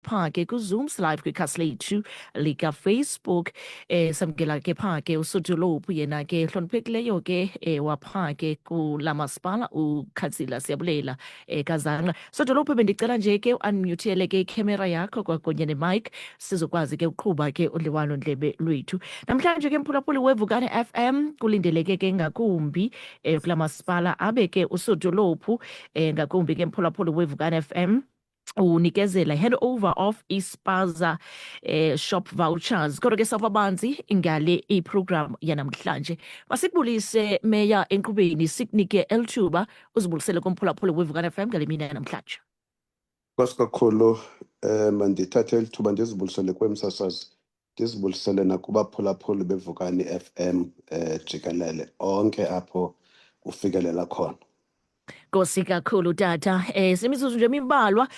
Pha ke kuZoom live kwikhasi lethu likaFacebook. Samkela ke pha ke usodolophu, yena ke hloniphekileyo ke wapha ke kula masipala, ukhansila Siyabulela Kazanqa. Sodolophu, bendicela nje ke u-unmutele ke ikhemera yakho kwakunye ne-mic, sizokwazi ke uqhuba ke udliwano ndlebe lwethu namhlanje ke, mphulaphuli weVukani FM. Kulindeleke ke ngakumbi kula masipala abe ke usodolophu ngakumbi ke, mphulaphuli weVukani FM, unikezela hand over of ispaza shop vouchers. Kodwa ke sawubanzi ngale iprogram yanamhlanje. Masikubulise, meya, enkqubeni, sikunike elithuba uzibulisele kumphulaphuli weVukani FM ngale mini yanamhlanje. Nkosi kakhulu. Mandithathe eli thuba ndizibulisele kwemsasazi, ndizibulisele nakubaphulaphuli beVukani FM jikelele, onke apho ufikelela khona. Nkosi kakhulu, tata. Simizuzu nje emimbalwa,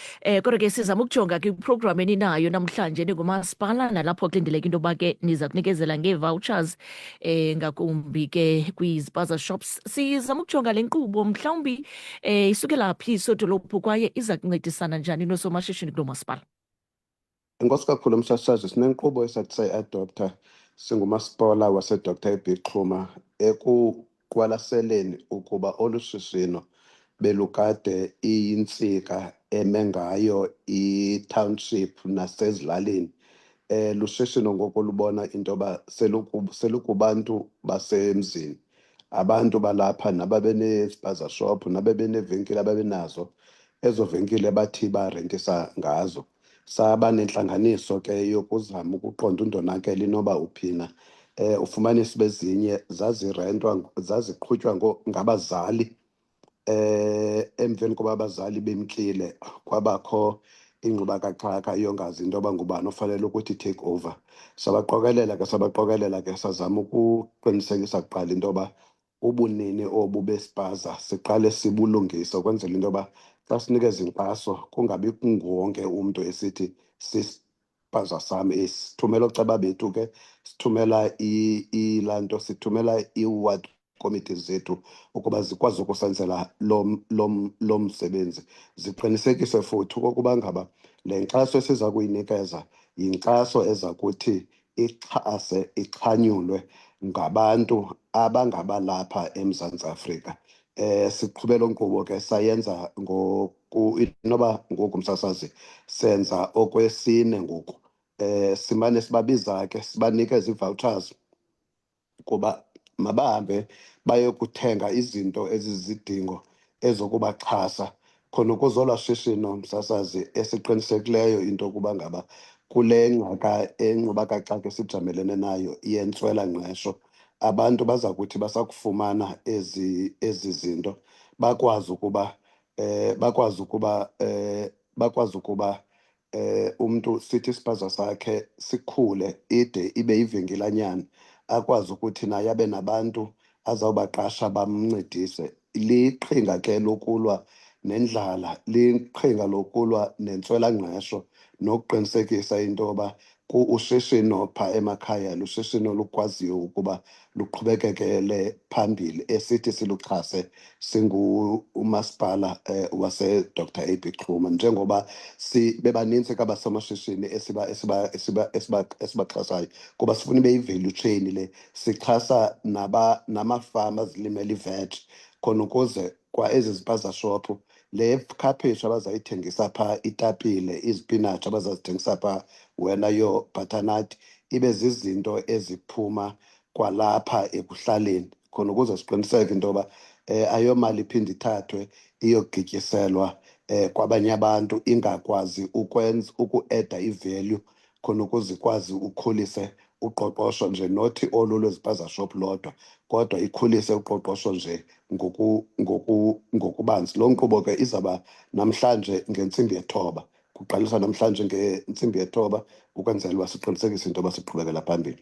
kodwa ke sizama ukujonga ke iprogram eninayo namhlanje ningumasipala, nalapho kulindeleke into yoba ke niza kunikezela ngee-vouchers ngakumbi ke kwizipaza shops. Sizama ukujonga le nkqubo, mhlawumbi isukela phi, sodolophu, kwaye iza kuncedisana njani noosomashishini kulo masipala? Enkosi kakhulu, msasazi. Sinenkqubo esathi sayi-adopta singumasipala waseDr AB Xuma ekuqwalaseleni ukuba olu shishino belukade iyintsika eme ngayo i-township nasezilalini. Lushishino ngoku lubona into yoba selukubantu basemzini, abantu balapha nababenespaza shop, nabebeneevenkile, ababenazo ezo venkile bathi barentisa ngazo. Saba nentlanganiso ke yokuzama ukuqonda undonakele inoba uphina. Ufumanise bezinye zazirentwa, zaziqhutywa ngabazali. Emveni koba abazali bemkile, kwabakho ingxubakaxaka yongazi into yoba ngubani ofanele ukuthi take over. Sabaqokelela ke, sabaqokelela ke, sazama ukuqinisekisa kuqala into yoba ubunini obu bespaza siqale sibulungise, ukwenzela into yoba xa sinikeza inkxaso kungabi nguwonke umntu esithi sispaza sam esi. Sithumela ooceba bethu ke, sithumela ilaa nto, sithumela ii-ward committees zethu ukuba zikwazi ukusenzela lo msebenzi, ziqinisekise futhi okokuba ngaba le nkxaso esiza kuyinikeza yinkxaso eza kuthi ixhase, ixhanyulwe ngabantu abangabalapha eMzantsi Afrika. Siqhube loo nkqubo ke, sayenza ngoku, inoba ngoku, msasazi, senza okwesine ngoku. Simane sibabiza ke, sibanikeza ii-vouchers kuba mabahambe bayokuthenga izinto ezizidingo ezokubaxhasa khona ukuze olwaa shishino, msasazi, esiqinisekileyo into yokuba ngaba kule ngxaka enxubakaxaka esijamelene nayo yentswelangqesho, abantu baza kuthi basakufumana ezi zinto bakwazi ukuba umntu sithi isipaza sakhe sikhule ide ibe yivenkilanyana, akwazi ukuthi naye abe nabantu azawubaqasha bamncedise. Liqhinga ke lokulwa nendlala, liqhinga lokulwa nentswelangqesho nokuqinisekisa into yoba ushishino phaa emakhaya lushishino olukwaziyo ukuba luqhubekekele phambili, esithi siluxhase singumasipala wase-Dr AB Xuma, njengoba bebanintsi kabasomashishini esibaxhasayo, kuba sifuna ibe yi-value chain le. Sixhasa namafama azilimela iveg, khona ukuze kwa ezi zipaza shop, le khaphetshu abazayithengisa phaa, itapile, izipinatshi abazazithengisa phaa, wena yo butternut, ibe zizinto eziphuma kwalapha ekuhlaleni, khona ukuze siqiniseke into yoba ayomali iphinde ithathwe iyogityiselwa kwabanye abantu, ingakwazi ukwenza uku-adda i-value, khona ukuze ikwazi ukhulise uqoqosho nje, nothi olu lwezipaza shop lodwa, kodwa ikhulise uqoqosho nje ngokubanzi. Loo nkqubo ke izawuba namhlanje ngentsimbi 9, kuqaliswa namhlanje ngentsimbi 9, ukwenzela uba siqinisekise into yoba siqhubekela phambili.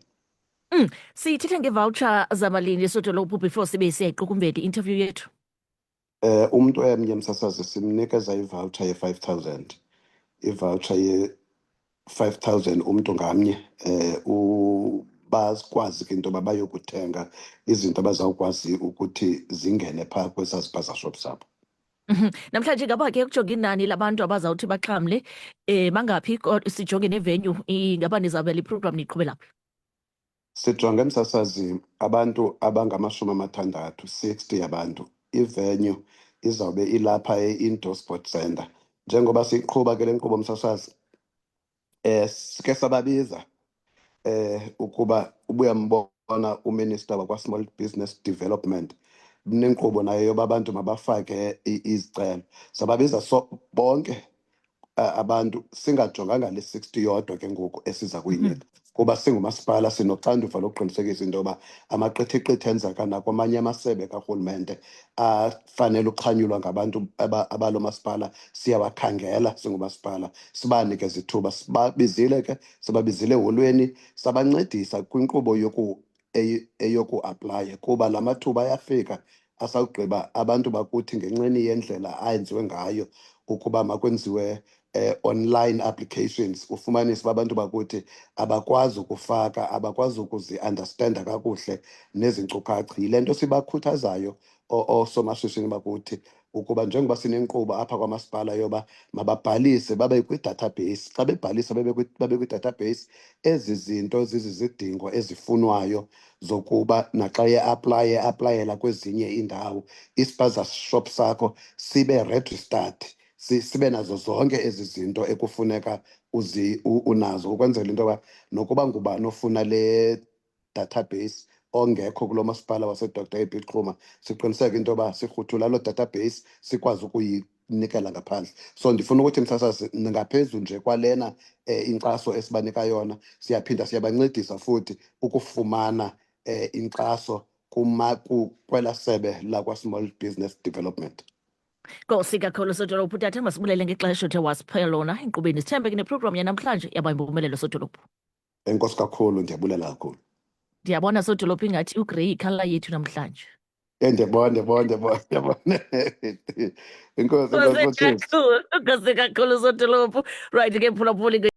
Sithetha ngevoucher zamalini, sodolophu, before sibe siyayiqukumbela i-interview yethu? Umntu emnye, msasazi, simnikeza ivoucher ye-5000, ivoucher ye-5000 umntu ngamnye, bakwazi ke into yoba bayokuthenga izinto abazawukwazi ukuthi zingene phaa kwesaa zipaza shop zabo. Namhlanje ngaba ke kujonga inani labantu abazawuthi baxhamle bangaphi, sijonge nevenue, ingaba nizawubela iprogram niyiqhubela phi? Sijonge, msasazi, abantu abangama-60, 60 abantu. Ivenue izawube ilapha e-Indoor Sport Center. Njengoba siyiqhuba ke le nkqubo, msasazi, sike sababiza ukuba ubuyambona uminister wakwa-Small Business Development nenkqubo nayo yoba abantu mabafake izicelo. Sababiza so bonke abantu, singajonganga le 60 yodwa ke ngoku esiza kuyinika, kuba singumasipala sinoxanduva lokuqinisekisa into yoba amaqithiqithi enzeka nakwamanye amasebe karhulumente afanele uxhanyulwa ngabantu abalo masipala siyawakhangela singumasipala, sibanikeze ithuba. Sibabizile ke, sibabizile eholweni, sabancedisa kwinkqubo eyoku-aplaya, kuba la mathuba ayafika asawugqiba abantu bakuthi ngenxeni yendlela ayenziwe ngayo ukuba makwenziwe online applications, ufumanise uba abantu bakuthi abakwazi ukufaka, abakwazi ukuzi-understanda kakuhle nezi nkcukacha. Yile nto sibakhuthazayo oosomashishini bakuthi ukuba njengoba sinenkqubo apha kwamasipala yoba mababhalise babe kwi-database, xa bebhalisa babe kwi-database, ezi zinto zizizidingo ezifunwayo zokuba naxa ye-aplaye eaplayela kwezinye iindawo, ispaza shop sakho sibe registered, sibe nazo zonke ezi zinto ekufuneka unazo, ukwenzela into yoba nokuba ngubani ofuna le database ongekho kulo masipala waseDr AB Xuma, siqiniseke into yoba sirhuthula loo database, sikwazi ukuyinikela ngaphandle. So ndifuna ukuthi, msasazi, ngaphezu nje kwalena inkxaso esibanika yona, siyaphinda siyabancedisa futhi ukufumana inkxaso kwela sebe lakwa-Small Business Development. Nkosi kakhulu, sodolophu. Tata, masibulele ngexesha uthe wasiphe lona enkqubeni. Sithembe ke neprogram yanamhlanje yaba yimpumelelo, sodolophu. Enkosi kakhulu, ndiyabulela kakhulu. Ndiyabona, sodolophu, ingathi ugrey ikhala yethu namhlanje. Ndiyabona, ndiyabona, ndiyabona, ndiyabona. Enkosi, enkosi. Nkosi kakhulu, nkosi kakhulu, sodolophu. Right ke, phulaphuli.